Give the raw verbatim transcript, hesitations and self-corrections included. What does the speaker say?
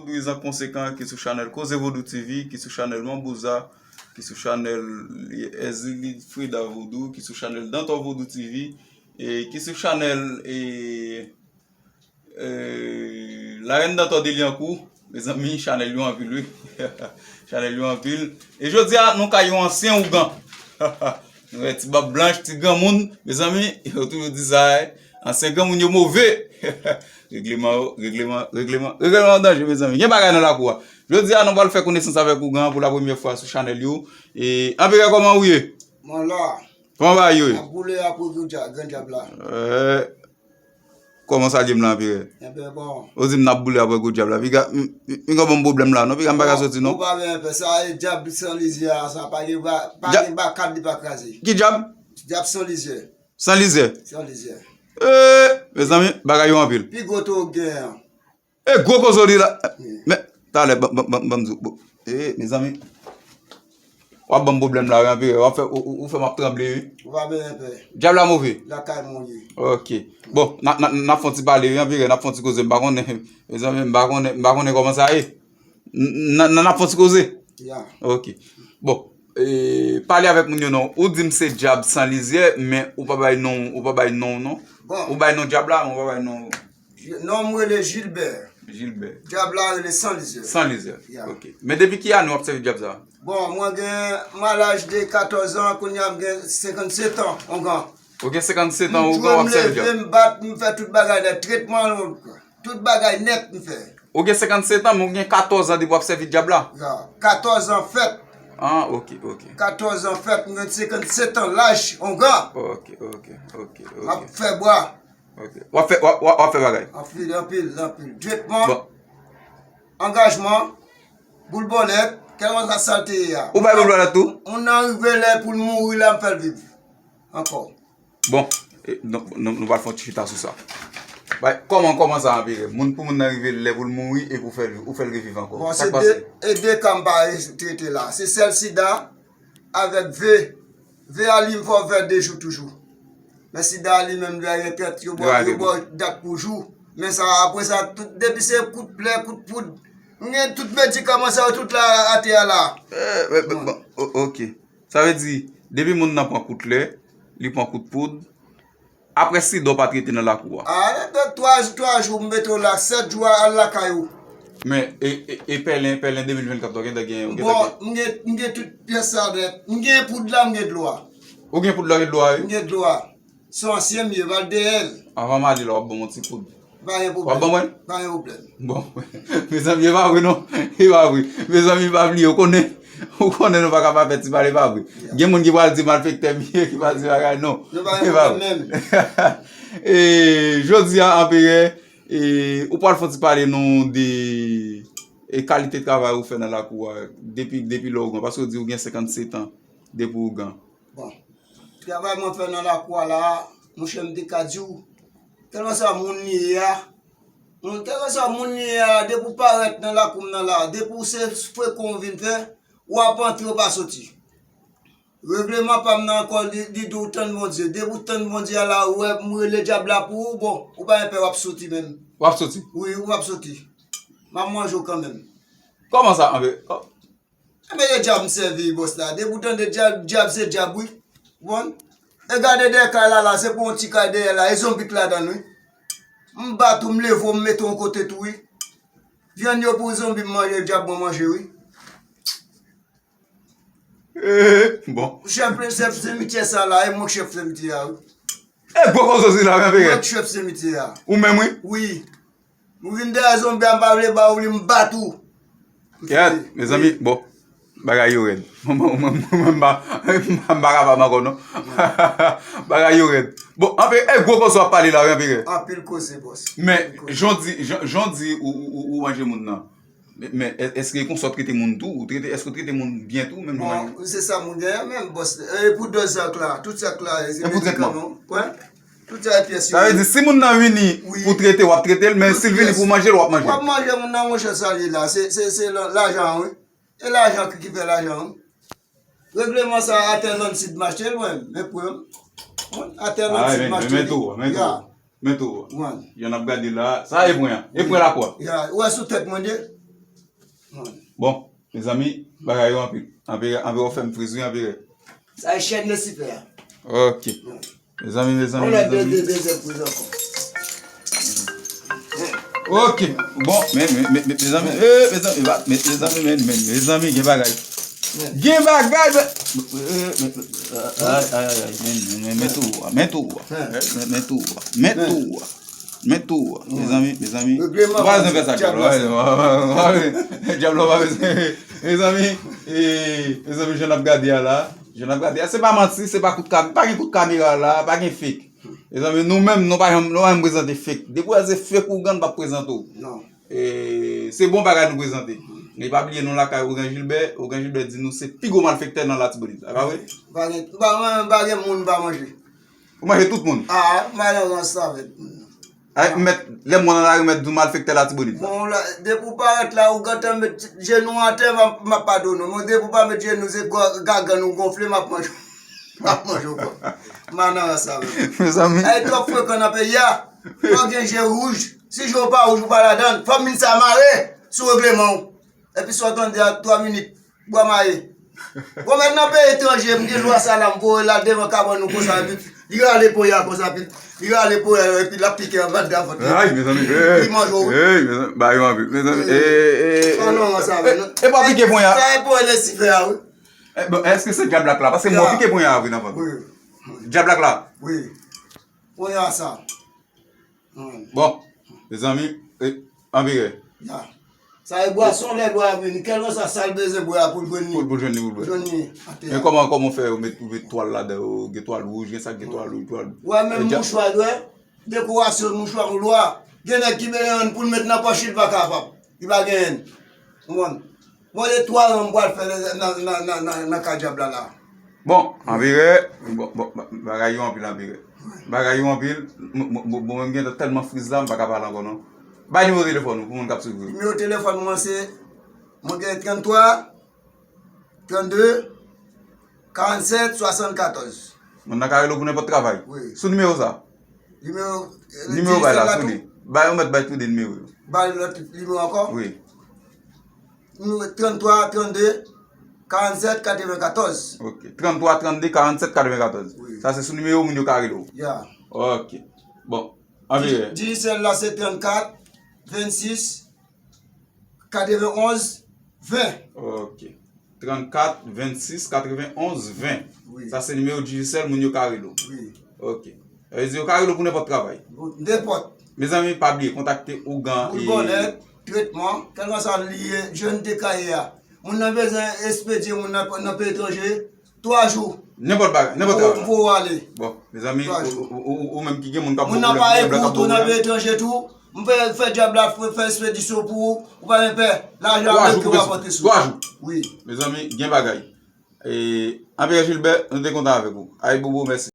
Vodouyizan Konsekan ki sou chanèl Koze Vodou T V, ki sou chanèl Manbouza, ki sou chanèl Ezili Freda Vodou, ki sou chanèl Dantò Vodou T V, e ki sou chanèl e, e, Larèn Dantò Delyankou. Mezanmi, chanèl yo anpil, wi. Chanèl yo anpil. E jodi a, nou ka yon ansyen ougan. Nou wè ti bab blanch, ti granmoun, mezanmi, yo toujou di sa, eh, ansyen granmoun yo move. Regleman yo, regleman, regleman, regleman an danje, mezanmi. Gen bagay nan lakou a. Jodi a, nou pral fè konesans avèk ougan pou la premyè fwa sou chanèl yo. E, Anperè, kòman ou ye? Mwen la. Kòman bagay yo ye? Ap boule apre grandyab la. Eh, Kòman sa ye m la, Anperè? Enben bon. Ou di m n ap boule apre gwo dyab la. Piga, m, m, m gen bon pwoblèm la, non? Piga m pa ka soti, non? Ou pa gen enpè, sa e dyab san lizyè a, sa pa gen ba, pa gen ba kad li pa kraze. Ki dyab? Dyab san lizyè. San lizyè? San lizyè. Eh, mezanmi, bagay yo anpil. Pi gwo to gen an. E gwo kozo li la. Men, talè, ban, ban, ban, ban m di w. Bon. E, mezanmi. W ap ban m pwoblèm la, wi, Anperè. W ap fè, ou, ou, ou fè m ap tranble, wi. Ou pa bezwen pè. Dyab la move. Lakay mwen ye. Ok. Bon, n a, n a, n ap fè yon ti pale, wi, Anperè. N ap fè yon ti koze. M pa konnen, mezanmi, m pa konnen, m pa konnen kòman sa ye. N, n, n, n ap fè yon ti koze. Ya. Ok. Bon, e, pale avèk moun yo non. Ou di m se dyab san lizyè, men ou pa bay non, ou pa bay non, non. Bon. Ou bay non dyab la, men ou pa bay non. Non m rele Gilbert. Gilbert. Dyab la rele San Lizyè. San Lizyè. Ya. Ok. Men depi ki ane w ap sèvi dyab sa? Bon, mwen gen, mwen a laj de katòz an, kounye a m gen senkannsèt an, ongan. Ou gen senkannsèt an, ou gen w ap sèvi dyab. M leve, m bat, m fè tout bagay nèt, tretman, tout bagay nèt m fè. Ou gen senkannsèt an, men ou gen katòz an depi w ap sèvi dyab la? Ya, katòz an fèt. Ah, ok, ok. Katòz an fèt, m gen senkannsèt an laj, ongan. Ok, ok, ok, ok. M ap fè bwa. Ok. W ap fè, w ap, w ap, w ap fè bagay. Anpil, anpil, anpil. Tretman. Bon. Angajman. Boul bòlèt. Kèlkeswa sa l te ye a. Ou bay boul bòlèt tou? Moun nan rive lè pou l mouri la, m fè l viv. Ankò. Bon. E, nou, nou, nou pral fè yon ti chita sou sa. Bay, kòman, kòman sa, Anperè? Moun pou moun nan rive lè pou l mouri epi ou fè l, ou fè l reviv ankò. Bon, se de, e de ka m pa trete la. Se sèl sida avèk ve. Ve a li m fè w fè de jou toujou. Men sida a li menm li a gen tèt, yo ba w, yo ba w dat pou jou. Men sa, apre sa, tout, depi se kout plè, kout poud. M gen tout medikaman sa yo tout la atè a la. Eh, eh, bon, o-, ok. Sa vle di, depi moun nan pran kout lè, li pran kout poud, apre sida w pa trete nan lakou a. Ah, de twa, twa jou m mete w la, sèt jou a, al lakay ou. Men, e, e, e pèlen, pèlen de mil vennkat la, ou gentan gen, ou gentan gen. Bon, m gen, m gen tout pyès sa nèt. M gen poud la, m gen dlo a. Ou gen poud la, gen dlo a, wi? M gen dlo a. Se ansyen m ye, m al dèyè l. Anvan m ale la, w ap ban m yon ti poud. Pa gen pwoblèm. W ap ban mwen? Pa gen pwoblèm. Bon, mezanmi, e pa vre non. E pa vre. Mezanmi, pa bliye, ou konnen, ou konnen nou pa ka pa fè ti pale, e pa vre. Ya. Gen moun ki pral di malfektè m ye, ki pral di bagay, non. Nou pa gen pwoblèm menm. E, jodi a, Anperè, e, ou pral fè ti pale nou de, e, kalite travay ou fè nan lakou a, depi, depi lè ou gran, paske ou di ou gen senkannsèt an, depi ou gran. Bon, travay mwen fè nan lakou a la, monchè, m te ka di w, kèlkeswa moun li ye a, moun, kèlkeswa moun li ye a, depi w parèt nan lakou m nan la, depi w se frekan w vin fè, w ap antre, w pa soti. Regleman pa m nan ankò, li, li di w tann Bondye. Depi w tann Bondye a la, ou wè m rele dyab la pou ou, bon, ou pa gen pè, w ap soti menm. W ap soti? Wi, w ap soti. M ap manje w kanmenm. Kòman sa, anben? Kò- Enben, e dyab m sèvi, bòs la. Depi w tande dyab, dyab se dyab, wi. Ou konprann? E gade dèyè kay la, la, se pou yon ti kay dèyè la, e zonbi k ladan l, wi. M bat ou, m leve w, m mete w yon kote tou, wi. Vyann yo pou zonbi m manje, dyab mwen manje, wi. Eh, bon. Chèf, chèf simityè sa la, e mwen k chèf simityè a, wi. E gwo kozo sila, men, Anperè. Mwen k chèf simityè a. Ou menm, wi? Wi. Ou vin dèyè zonbi a, m pa vle ba ou li, m bat ou. Kèt, mezanmi, bon, bagay yo rèd. Mwen, mwen, mwen, mwen, m pa, m pa, m pa kapab ankò, non. Bagay yo rèd. Bon, Anperè, e gwo kozo w ap pale la, wi, Anperè. Anpil koze, bòs. Men, jan w di, jan, jan w di ou, ou, ou, ou manje moun nan. Men, men, è-, èske konsa w trete moun tou? Ou trete, èske w trete moun byen tou, menm jan? Bon, se sa moun genyen menm, bòs. E pou dòz zak la, tout zak la, e pou trètman. Wi. Tout sa e pyès yo. Sa vle di, si moun nan vini pou trete, w ap trete l, men si l vini pou manje l, w ap manje l. W ap manje moun nan, monchè, sa l ye la. Se, se, se la-, lajan an, wi. E lajan ki, ki fè lajan an, wi. Regleman sa, atè Lannsid m achte l, mwen, men pwen. Atè Lannsid m achte li. Men tou, men tou. Men tou. Jan n ap gade la, sa e pwen an. E pwen lakwa. Ya, ou wè sou tèt mwen de? Bon, mezanmi, bagay yo anpil. Anpil, anpil, ou fè m friz, wi, anpil. Sa e chèn Lisifè a. Ok. Mezanmi, mezanmi, mezanmi. Ok. Bon, men, men, men, men, mezanmi, eh, mezanmi, mezanmi, men, men, mezanmi, gen bagay. Gen bagay, men, eh, men, ay, ay, ay, ay, men, men, men, men tou, men tou, men, men tou, men tou. Men tou, mezanmi, mezanmi. Ou pa bezwen fè sa, dyab la. Dyab la pa bezwen. Mezanmi, eh, mezanmi, jan n ap gade a la. Jan n ap gade a, se pa manti, se pa kout kamera, pa gen kout kamera la, pa gen fake. Mezanmi, nou menm, nou pa janm, nou pa janm prezante fake. Depi w wè se fake ougan, n p ap prezante w. Non. Eh, se bon bagay nou prezante. Men pa bliye nou lakay Ougan Gilbert, Ougan Gilbert di nou se pi gwo malfektè nan Latibonit. E pa vre? Pa gen, pa, pa gen moun pa manje. Ou manje tout moun? Ah, m pa nan rans avèk moun. Ay, mèt, lè m nan lari, mèt di w malfektè Latibonit la. Bon, la, depi w parèt la, ou gentan met jenou atè, m ap, m ap padone w. Men depi w pa met jenou, se gwa-, gagann ou gonfle, m ap manje w. M ap manje w, bò. M pa nan rans avèk ou. Mezanmi. Ay, twòp frekan nan peyi a. Fò w gen je wouj. Si je w pa wouj, ou pa ladan l. Fò m vin sa mare sou regleman w. Epi sa w tande a twa minit. Bwa maye. Bon, mèt nan peyi etranje, m gen lwa sa la, m voye l al devan kabann ou konsa, epi li rale ponya konsa, epi li rale ponya, epi l ap pike anba davant li. Ay, mezanmi. Li manje w. Ey, mezanmi, bagay yo anpil. Mezanmi, eh, eh, pa nan rans avè l, non. E pa pike ponya. Sa e ponya Lisifè a, wi. Eh, bon, èske se dyablak la? Paske mwen pike ponya a, wi, nan vant. Wi. Dyablak la? Wi. Ponya sa. Bon, mezanmi, eh, anpire. Ya. Sa e bwason lè lwa vini. Kèlkanswa sa l bezwen bwè a pou l jwenn li. Pou, pou l jwenn li, pou l bwè. Jwenn li atè a. Men kòman, kòman w fè, ou met, ou met twal ladan, ou gen twal wouj, gen sa k gen twal wouj, twal. Ou wè menm mouchwa, ou wè? Dekorasyon mouchwa, ou lwa. Gen nèg ki bezwen youn pou l met nan pòch li, li pa kapab. Li pa genyen. Ou konprann? Bon, e twa an m pral fè nan, nan, nan, nan, nan kay dyab la, la. Bon, anpire, bon, bon, ba-, bagay yo anpil, anpire. Bagay yo anpil, m, m, m, bon, mwen gen tèlman friz la, m pa ka pale ankò, non. Bay nimewo telefòn ou pou moun k ap swiv ou. Nimewo telefòn mwen se, mwen gen tranntwa, trannde, karannsèt, swasannkatòz. Moun nan ka rele w pou nenpòt travay. Wi. Sou nimewo sa? Nimewo, eh, nimewo bay la, sou li. Bay, ou mèt bay tou de nimewo yo. Bay lòt nimewo ankò? Wi. Nimewo tranntwa, trannde, karannsèt, katrevenkatòz. Ok. Tranntwa, trannde, karannsèt, katrevenkatòz. Wi. Sa se sou nimewo moun yo ka rele w? Ya. Ok. Bon. Anpire. Di-, Digicel la se trannkat, vennsis, katrevenonz, ven. Ok. Trannkat, vennsis, katrevenonz, ven. Wi. Sa se nimewo Digicel moun yo ka rele w. Wi. Ok. Sa vle di yo ka rele w pou nenpòt travay. Pou nenpòt. Mezanmi, pa bliye kontakte Ougan. Pou e vòlè, tretman, kèlkanswa li ye, jwenn te ka ye a. Moun nan bezwen espedye moun nan, nan peyi etranje, twa jou. Nenpòt bagay, nenpòt travay. Pou, pou ale. Bon, mezanmi, ou, ou, ou, ou menm ki gen moun k ap ba w pwoblèm, moun nan pa ekou w tou nan peyi etranje tou, m fè, fè dyab la fè, fè espedisyon pou ou, ou pa gen pè. Lajan avèk ou ap rantre sou. Twa jou. Wi. Mezanmi, gen bagay. E, Anperè Gilbert, nou te kontan avèk ou. Ayibobo, mèsi.